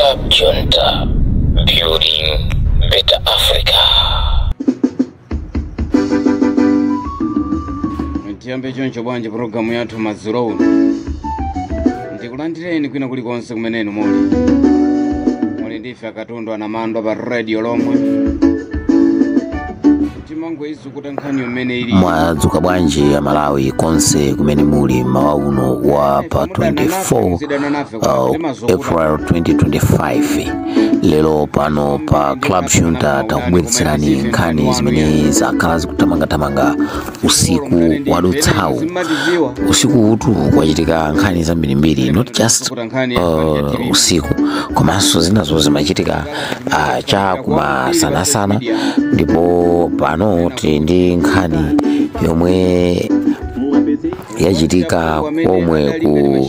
Club Junta, building better Africa. Tiyambe choncho bwanji programu yathu madzulo uno. Ndikulandireni kwina kulikonse kumenenu muli. Muli ndife akatundu anamandwa pa radio lomwe. Mwadzuka bwanji ya Malawi konse kumene muli mawa uno wa pa 24 April 2025. Lero pano pa Club Junta takubweretserani nkhani zimene zakhala zikutamangatamanga usiku wadutsawu. Usiku utu kwachitika nkhani zambirimbiri, not just usiku komanso zinazo zimachitika cha kumasanasana. Ndipo pano tili ndi nkhani yomwe yachitika komwe ku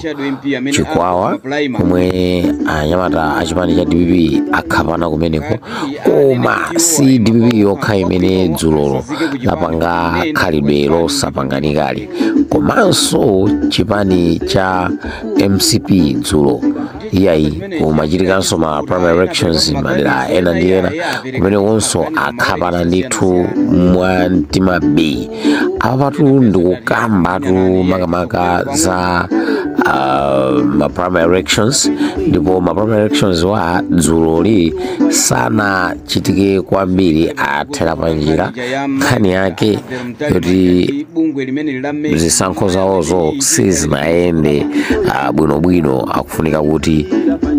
Chikwawa, komwe anyamata achipani cha DPP akhapana kumeneko. Koma si DPP yokha imene dzulolo lapanga khalidwe losapanganikali, komanso chipani cha MCP dzulo iyayi kumachitikanso ma primary elections madera ena ndi ena, kumenekonso akhapana ndithu mwa mtima B. Apatu ndikukambatu makamaka za ma primary elections, ndipo ma primary elections wa dzuloli sanachitike kwambiri, athera panjira. Nkhani yake yoti zisankho zawozo sizinayende bwinobwino, akufunika kuti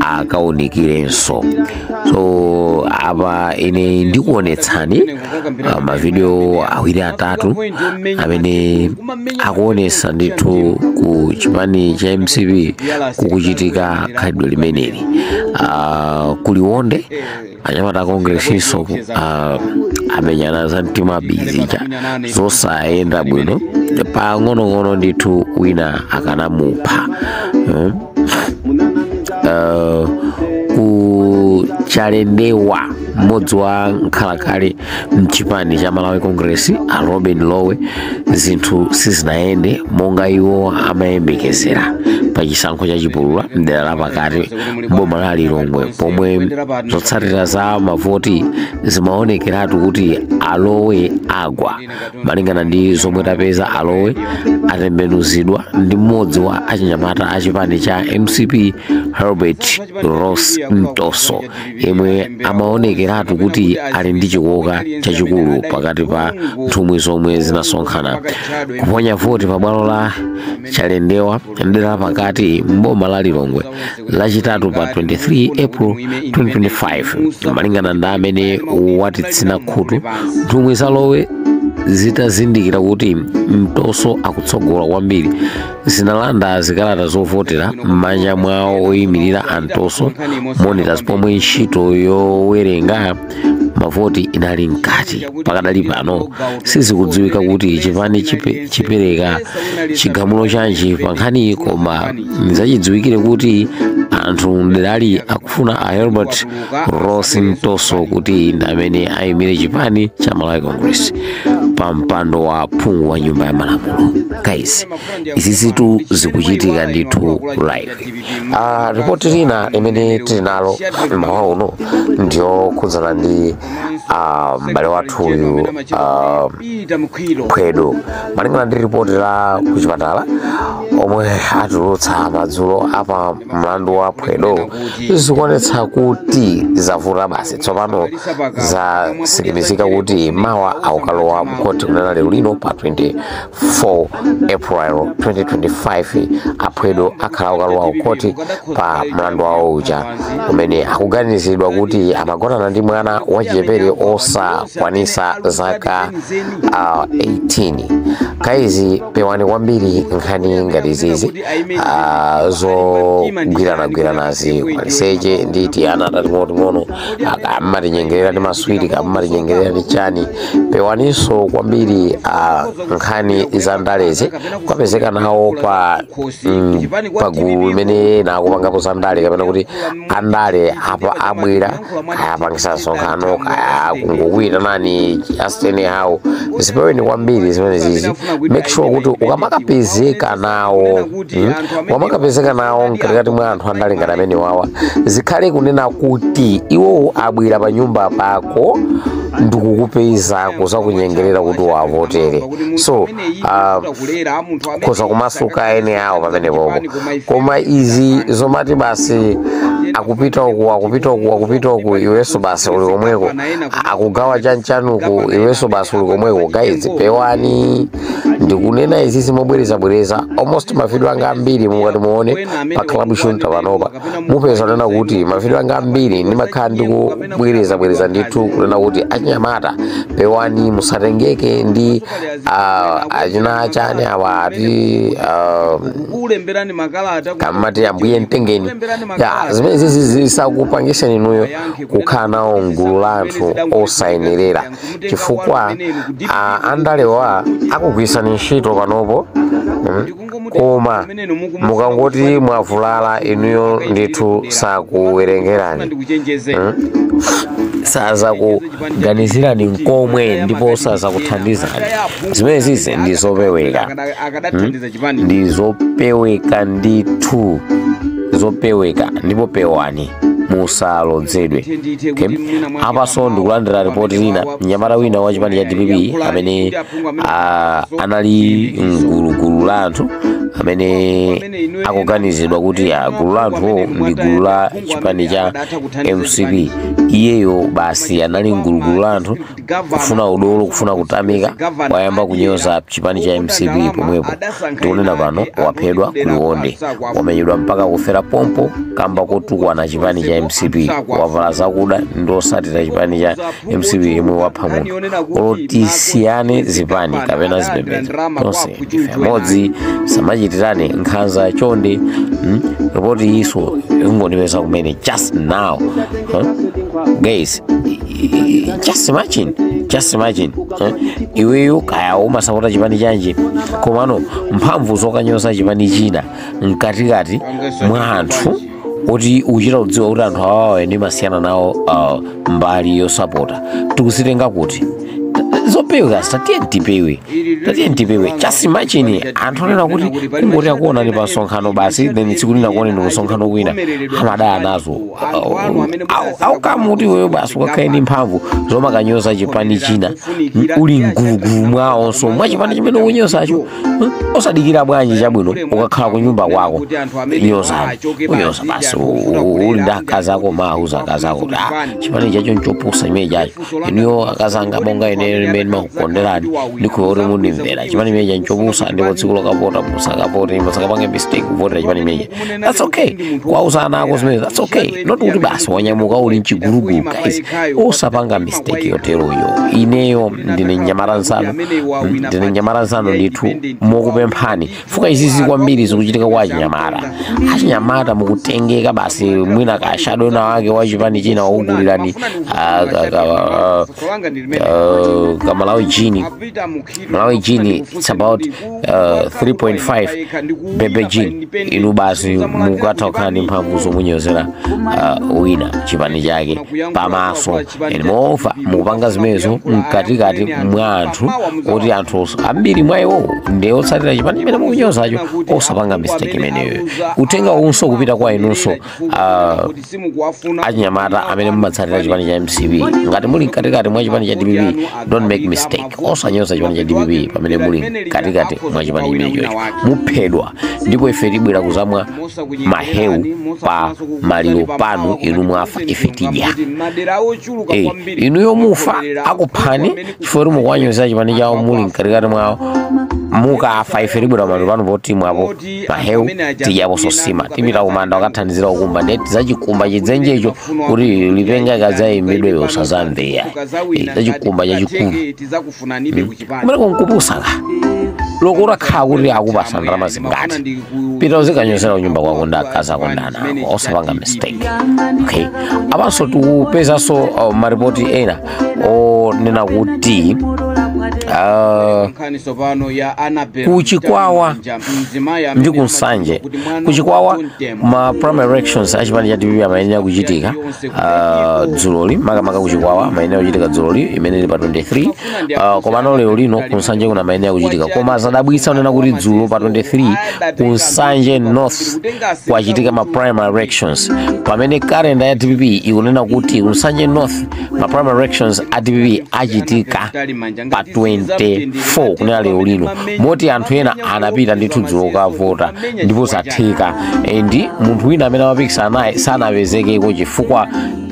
akaunikirenso. So apa ine ndikuonetsani mavideo awiri atatu amene akuonesa ndithu ku chipani cha MCP kukuchitika khalidwe limeneli. Kuliwonde anyamata akongresinso amenyana za mtima bizicha zosayenda bwino pang'onong'ono ndithu, wina akanamupha. Ku Chalendewa, mmodzi wa nkhalakale mchipani cha Malawi Congress a Robin Lowe, zinthu sizinayende monga iwo amayembekezera pa chisankho cha chipulula mdera la pakati mboma la Lilongwe, pomwe zotsatira za mavoti zimaonekeratu kuti Alowe agwa. Malingana ndi zomwe tapeza, Alowe atembenuzidwa ndi mmodzi wa achinyamata achipani cha MCP Herbert Ross Mtoso, yemwe amaonekeratu kuti ali ndi chikoka chachikulu pakati pa nthumwi zomwe zinasonkhana kuponya voti pabwalo la Chalendewa mdera pakati mboma la Lilongwe lachitatu pa 23 April 2025. Malingana ndi amene watitsina khutu, nthumwi za Lowe zitazindikira kuti Mtoso akutsogola kwambiri, zinalanda zikalata zovotera m'manja mwawo oyimirira Antoso monitors, pomwe ntchito yowerenga mavoti inali mkati. Pakadali pano sizikudziwika kuti chipani chipereka chigamulo chanji pa nkhaniyi, koma zachidziwikire kuti anthu mderali akufuna a Herbert Ross Mtoso kuti ndi amene ayimire chipani cha Malawi Congress pa mpando wa phungu wa nyumba ya malamulo. Guys, izizitu zikuchitika ndithu live. Ripoti lina imene tili nalo mawa uno ndiyokhudzana ndi m'bale wathu uyu Phwedo. Malingana ndi ripoti la kuchipatala omwe atulutsa madzulo apa mlandu wa Phwedo, zikuonetsa kuti zavuta basi. Tsopano zasikimizika kuti mawa akukalowa mkhoti kunena lero lino pa 24 April 2025 Aphwedo akhala akukalowa mkhoti pa mlandu wawo uja umene akuganizidwa kuti amagonana ndi mwana wachichepere osakwanisa zaka 18. Kaizi pewani kwambiri nkhani ngati zizi zogwiranagwiranazi maliseche ndi tiyana tating'onoting'ono, akammatinyengerera ndi maswiti, kammatinyengerera ndi chani. Pewaninso kwambiri nkhani za ndalezi, kwapezeka nawo pa pagulu limene nakupangapo za ndale, kapena kuti andale apa abwera kayapangisa msonkhano kaya kungokuyitanani just anyhow. Zipeweni kwambiri zimene zizi. Make sure kuti ukamakapezeka nawo, ukamakapezeka nawo mkatikati mwa anthu andale ngati amene wawa, zikhale kunena kuti iwowo abwera pa nyumba pako ndikukupeza kuzakunyengerera kuti wavotere. So khoza kumasuka ene awo pamenepopo. Koma izi zomati basi akupita uku, akupita uku, akupita uku, iwenso basi uli komweko, akugawa chanchanuku, iwenso basi uli komweko, guys, pewani. Ndikunena izi zimobwerezabwereza almost mavideo anga ambiri. Mukati muone pa Club Shunta panopa, mupeza kunena kuti mavideo anga ambiri ndimakhala ndikubwerezabwereza ndithu kunena kuti achinyamata, pewani, musatengeke ndi achina achani awa ati kulemberani makalata kamati ambuye mtengeni ya zimene zizi zisakupangiseni inuyo kukhala nawo mgulu la anthu osayenerera, chifukwa andalewa akugwirisani ntchito panopo, koma mukangoti mwavulala inuyo ndithu sakuwerengerani, ndikuchenjeze sazakuganizirani nkomwe ndipo sazakuthandizani. Zimene zizi ndi zopeweka, akadathandiza chipani. Ndi zopeweka ndithu, zopeweka, ndipo pewani musalodzedwe. Okay. Apaso ndikulandira ripoti lina, mnyamata wina wa chipani cha DPP amene anali mgulugulu la anthu amene akuganizidwa kuti gulu la anthuwo ndi gulu la chipani cha MCP. Iyeyo basi anali mgulugulu la anthu kufuna udolo, kufuna kutamika, wayamba kunyoza chipani cha MCP pomwepo. Tikunena pano waphedwa kuliwonde, wamenyedwa mpaka kufera pompo kamba kotukwana chipani cha MCP. Wavala zakuda ndi osatira chipani cha MCP yemwe wapha munthu. Olotisiyane zipani kapena zipembedzo, tonse ndife amodzi, samachitirane nkhanza chonde. Ripoti iso ingondipeza kumene just now, huh? Guys, just imagine, just imagine, eh? Iweyo kaya umasapota chipani chanji, komano mphamvu zokanyoza chipani china mkatikati mwa anthu kuti uchita kudziwa kuti anthu awawa ndimasiyana nawo mbali yosapota, tikusitenga kuti zopeweka. Tatiye tipewe, tatiye tipewe. Just imagine anthu anena kuti kungoti akuonani pa msonkhano basi, then tsiku lina kuoneni kusonkhano kwina, amadaya nazo aukamuti iweyo basi ukakhale ndi mphamvu zomakanyoza chipani china, uli mgulugulu mwawonso mwa chipani chimene ukunyozacho. Osadikira bwanji? Chabwino, ukakhala kunyumba kwako nyozani, unyoza basi uli ndi akazi ako, mauza akazi ako kuti chipani chacho nchopusa chimene chacho. Inuyo akazanga, monga ine limene makukonderani, ndikhuya kuti mundimvera, chipani chimene nchopusa, ndipo tsiku lokapota musakapote, musakapange mistake kuvotera chipani chimenechi. That's okay kwauza ana ako zimene, that's okay, not kuti basi wanyamuka uli mchigulugulu. Guys, osapanga mistake yoteroyo. Ineyo ndine mnyamata nsanu, ndine mnyamata nsanu ndithu, mokupemphani fuka izizi kwambiri zikuchitika kwa achinyamata. Achinyamata mukutengeka basi, mwina kashado na wake wa chipani china wakugulirani kamalawi jini, Malawi jini, it's about 3.5 bebe jini, inu basi mukatha kukhala ndi mphamvu zomunyozera wina chipani chake pamaso. And moreover, mukupanga zimenezo mkatikati mwa anthu oti anthu ambiri mwa iwo ndiye otsatira chipani chimene mukunyozacho. Osapanga mistake imeneyo. Uthenga unso kupita kwa inunso achinyamata amene mumatsatira chipani cha MCP, ngati muli mkatikati mwa chipani cha DPP, don't make mistake, osanyoza chipani cha DPP pamene muli mkatikati mwa chipani chimenechocho. Muphedwa, ndipo ife tibwera kuzamwa mahewu pa maliro panu. Inu mwafa, ife tidya. Inuyo mufa, akuphani chifukwa kuti mukuwanyoza chipani chawo muli mkatikati mwawo. Mukafa, ife tibwera maliro panu poti mwapo mahewu, tidyapo sosima. Tipita kumanda wakathandizira kukumba, ndeti zachikumba chidzenjecho kuti lipenga ikadzayimbidweyo usazamveya zachikumba chachikulu kumene kunkupusaka loko utakhala kuti akupasa ndalama zingati, pita uzikanyozera kunyumba kwako ndi akazi ako ndi ana ako, osapanga mistake. Okay, apanso tikupezanso maripoti ena onena kuti Kuchikwawa ndi kunsanje. Kuchikwawa ma primary elections achipani cha DPP amayenera kuchitika dzuloli, makamaka kuchikwawa amayenera kuchitika dzuloli imene ili pa 23, komano lero lino kunsanje kuna amayenera kuchitika. Koma zadabwitsa unena kuti dzulo pa 23 kunsanje North kwachitika ma primary elections, pamene kalenda ya DPP ikunena kuti kunsanje North ma primary elections a DPP achitika pa 24 kunena lero lino, moti anthu ena anapita ndithu dzulo kukavota ndipo zatheka. Ndi munthu wina amene amapikisana naye sanapezekeko chifukwa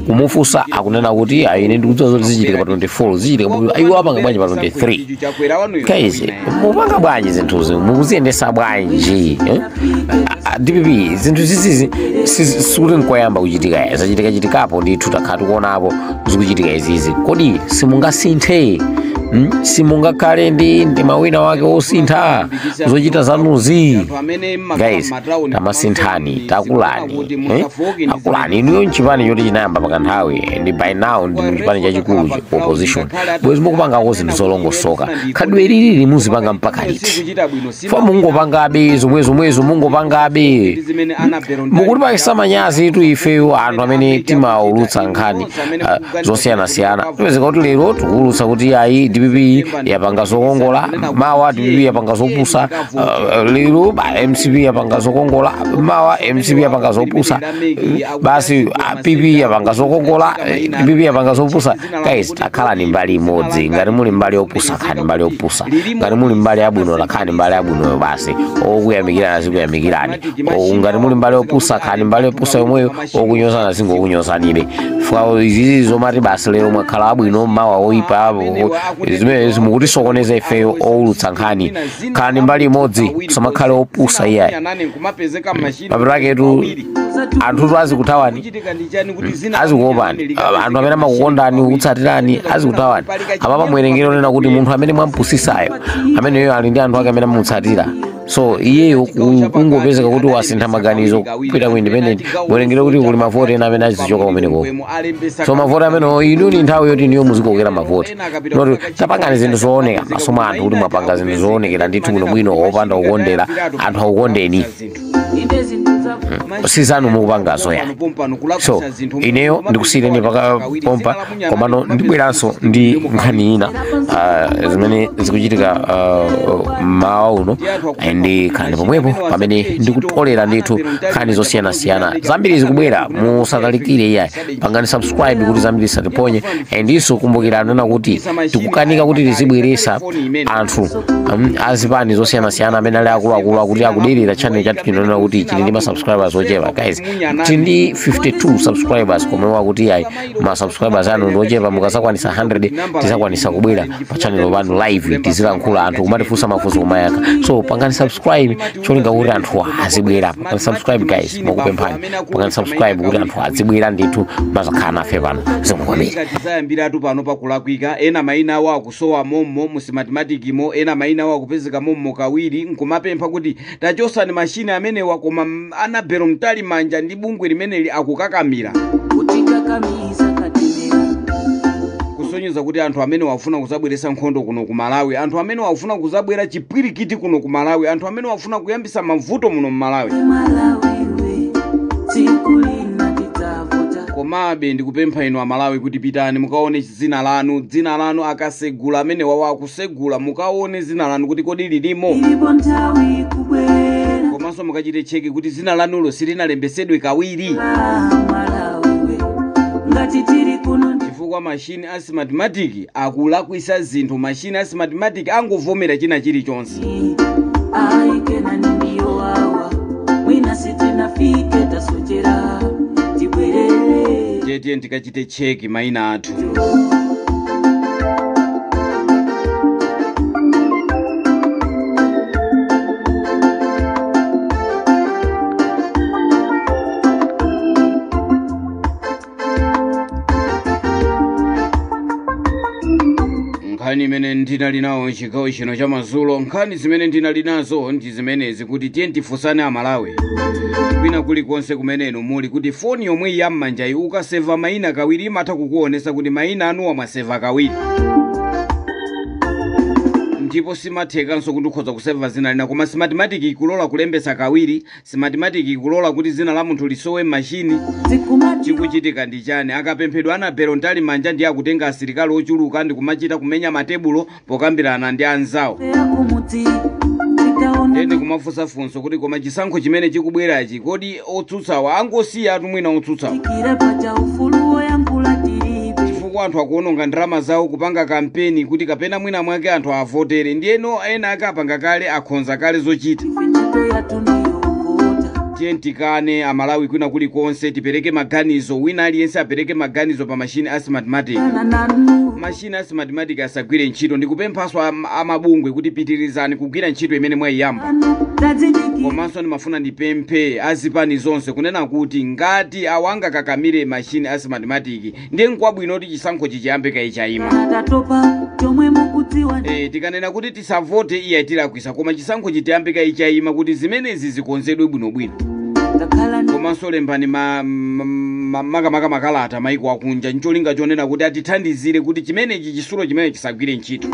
kumufunsa akunena kuti ine ndikudziwa zoti zichitika pa 24, zichitika iwo apanga bwanji pa 23. Guys, mupanga bwanji zinthuzi, mukuziyendesa bwanji DPP? Zinthu zizizi sikuti nkoyamba kuchitika, zachitika chitikapo ndithu, takhala tikuonapo zikuchitika izizi. Kodi simungasinthe? Simungakhale ndi mawina wake osintha zochita zanuzi? Guys, tamasinthani, takulani, takulani. Inuyo nchipani choti chinayamba pakanthawi ndi by now ndi chipani chachikulu opposition, bwezi mukupangako zinthu zolongosoka. Khadwe lilili muzipanga mpaka liti? Fa mungopangabe zomwezomwezo, mungopangabe mukuti pakisa manyazi tu ifeyo anthu amene timaulutsa nkhani zosiyanasiyana. Tipezeka kuti lero tikuulutsa kuti ayi DPP yapanga zokongola, mawa DPP yapanga zopusa, lero MCP yapanga zokongola, mawa MCP yapanga zopusa, basi PP yapanga zokongola, DPP yapanga zopusa. Guys, takhalani mbali imodzi. Ngati muli mbali yopusa, khani mbali yopusa. Ngati muli mbali yabwino, takhani mbali yabwinoyo basi, okuyamikirana azikuyamikirani. Ngati muli mbali yopusa, khani mbali yopusa yomweyo, okunyozana zingokunyozanibe. Fwa izizi zomati basi lero mwakhala abwino, mawa oyipa, zimene mukutisokoneza ifeyo owulutsa nkhani. Khani mbali imodzi, samakhale opusa iyayi. Mapero aketu anthutu azikuthawani, azikuopani. Anthu amene amakukondani, kukutsatirani, azikuthawani. Apapa muwerengero nena kuti munthu amene mwampusisayo ameneyo ali ndi anthu ake amene amamutsatira, so iyeyo kungopezeka kuti wasintha maganizo kupita ku independent, muwerengero kuti kuli mavoti ena amene azichoka kumeneko. So mavoti amenewo inu ni nthawi yoti niyo muzikokera mavoti. Noti tapangani zinthu zooneka maso mwa anthu kuti mwapanga zinthu zoonekera ndithu bwinobwino, opanda kukondera, anthu akukondeni, sizanu mukupangazo ya. So ineyo ndikusiyireni paka pompa, komano ndibweranso ndi nkhani ina zimene zikuchitika mmawa uno, ndi khalani pomwepo pamene ndikutolera ndithu nkhani zosiyanasiyana zambiri zikubwera. Musatalikire iyayi, pangani subscribe kuti zambiri zisatiponye. Andinso kumbukirani nena kuti tikukanika kuti tizibweresa anthu azipani zosiyanasiyana amene ali akuluakulu akuti akuderera channel chathu chino, nena kuti chili ndi ma subscribers ochepa. Guys, tili ndi 52 subscribers, koma wakuti ayi ma subscribers anu ndi ochepa. Mukasakwanisa 100 tizakwanisa kubwera pa channel panu live, tizilankhula, anthu kumatifunsa mafunso kumayankha. So pangani subscribe cholinga kuti anthu azibwera. Pangani subscribe guys, mukupemphani, pangani subscribe kuti anthu azibwera ndithu mazakhala nafe pano. Zikomo. Tizayambiratu pano pakulakwika, ena mayina awo akusowa mommo mu Smartmatic mo, ena mayina awo akupezeka mommo kawiri, nkumapempha kuti tachosani mashini amenewa, koma Annabel Mtalimanja ndi bungwe limeneli akukakamira, kusonyeza kuti anthu amene wafuna kuzabweresa nkhondo kuno ku Malawi, anthu amene wafuna kuzabwera chipwirikiti kuno ku Malawi, anthu amene wafuna kuyambisa mavuto muno mmalawi. Komabe ndikupempha inu Amalawi kuti pitani mukaone dzina lanu, dzina lanu akasegula amene wawo akusegula, mukaone dzina lanu kuti kodi lilimo, komanso mukachite check kuti dzina lanulo silinalembesedwe kawiri, chifukwa mashini a Smartmatic akulakwisa zinthu. Mashini a Smartmatic angovomera china chilichonse. Tiyetiye tikachite check mayina athu. Nkhani imene ndinali nawo chigawo chino cha madzulo, nkhani zimene ndinali nazo ndi zimenezi, kuti tiye tifunsane Amalawi kwina kulikonse kumenenu muli, kuti foni yomwe yam'manjayi ukaseva mayina kawiri imatha kukuonesa kuti mayina anuwa mwaseva kawiri. Ndipo simathekanso kuti ukhoza kuseva zina lina, koma Smartmatic ikulola kulembesa kawiri. Smartmatic ikulola kuti zina la munthu lisowe m'mashini. Zikumati Chikuchitika ndi chani? Akapemphedwa Annabel Mtalimanja ndiye akutenga asilikali ochuluka ndi kumachita kumenya matebulo pokambirana ndi anzawo. Yakumudzi titaona. Ndende kumafunsa funso kuti koma chisankho chimene chikubwerachi, kodi otsutsawa angosiya atumwina otsutsawa? Tikire paja ufulu woyankhula tilibe. Chifukwa anthu akuononga ndalama zawo kupanga kampeni kuti kapena mwina mwake anthu avotere, ndiyeno ena ake apanga kale, akhonza kale zochita. Ife ntchito yathu ndiyokota. Tiye tikane Amalawi kwina kulikonse, tipereke maganizo, wina aliyense apereke maganizo pa mashini a Smartmatic. Kana nanu. Mashini a Smartmatic asagwire ntchito. Ndikupemphanso amabungwe kuti pitirizani kugwira ntchito imene mwayiyamba. Anu tadzidikira. Komanso ndimafuna ndipemphe azipani zonse kunena kuti ngati awangakakamire mashini a Smartmatic, ndiye nkwabwino kuti chisankho chichiyambe kayichayima. Kana tatopa chomwe mukudziwa. Tikanena kuti tisavote, iye tilakwisa, koma chisankho chitiyambe kayichayima kuti zimenezi zikonzedwe bwinobwino. Takhala ndi Komanso lembani makamaka makalata maiko akunja ncholinga chonena kuti atithandizire kuti chimenechi chisulo chimene chisagwire ntchito.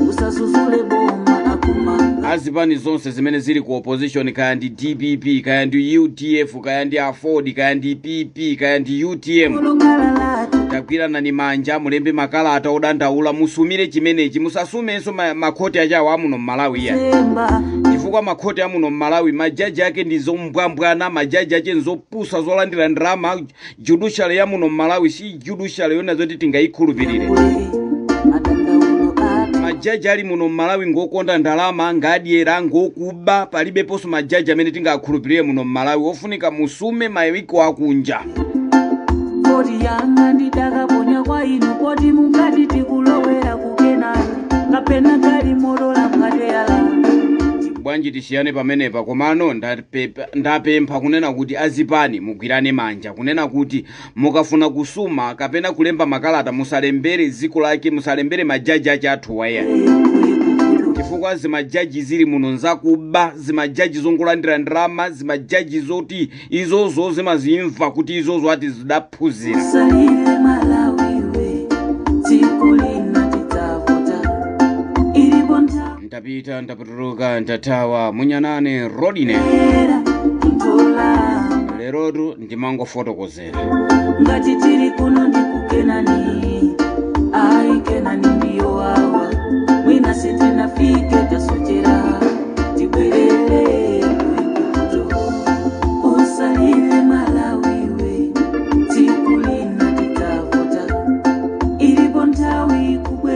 Usazuzule boma akumanga. Azipani zonse zimene zili ku opposition, kaya ndi DPP, kaya ndi UDF, kaya ndi AFORD, kaya ndi PP, kaya ndi UTM, Olokhala latu. tagwiranani manja, mulembe makalata odandaula, musumire chimenechi. Musasumenso makhoti achawo amuno mmalawi iya, Semba. chifukwa makhoti amuno mmalawi majaji ake ndi zombwambwana, majaji ake nzopusa, zolandira ndalama. Judiciary yamuno mmalawi si judiciary yona zoti tingayikhulupirire. Madandaulo atu. Majaji ali muno mmalawi ngokonda ndalama, ngadyera, ngokuba. Palibeponso majaji amene tingakhulupirire muno mmalawi. Ofunika musume mayiko akunja. Kodi yanga ndidakaponya kwa inu, kodi mukati tikulowera kukenani kapena galimoto la mkateyala? Bwanji tisiyane pamenepa, komano ndapempha kunena kuti azipani mugwirane manja, kunena kuti mukafuna kusuma kapena kulemba makalata, musalembere dziko lake, musalembere majaji ache athuwa iya, chifukwa zimajaji zili muno nzakuba, zimajaji zongolandira ndalama, zimajaji zoti izozo zimazimva kuti izozo ati zidaphunzira. Usalire Malawiwe, tsiku lina tidzavota, ilipo nthawi. Ndapita, ndapotoloka, ndathawa, munyanane Rodine. Era ntola. Lerotu ndimangofotokozera. Ngati tili kuno ndikukenani, ayi, kenani ndiyo wawa, mwina sitinafike, tasochera, tibwerere kuikuto. Usalire Malawiwe, tsiku lina tidzavota, ilipo nthawi kubwera.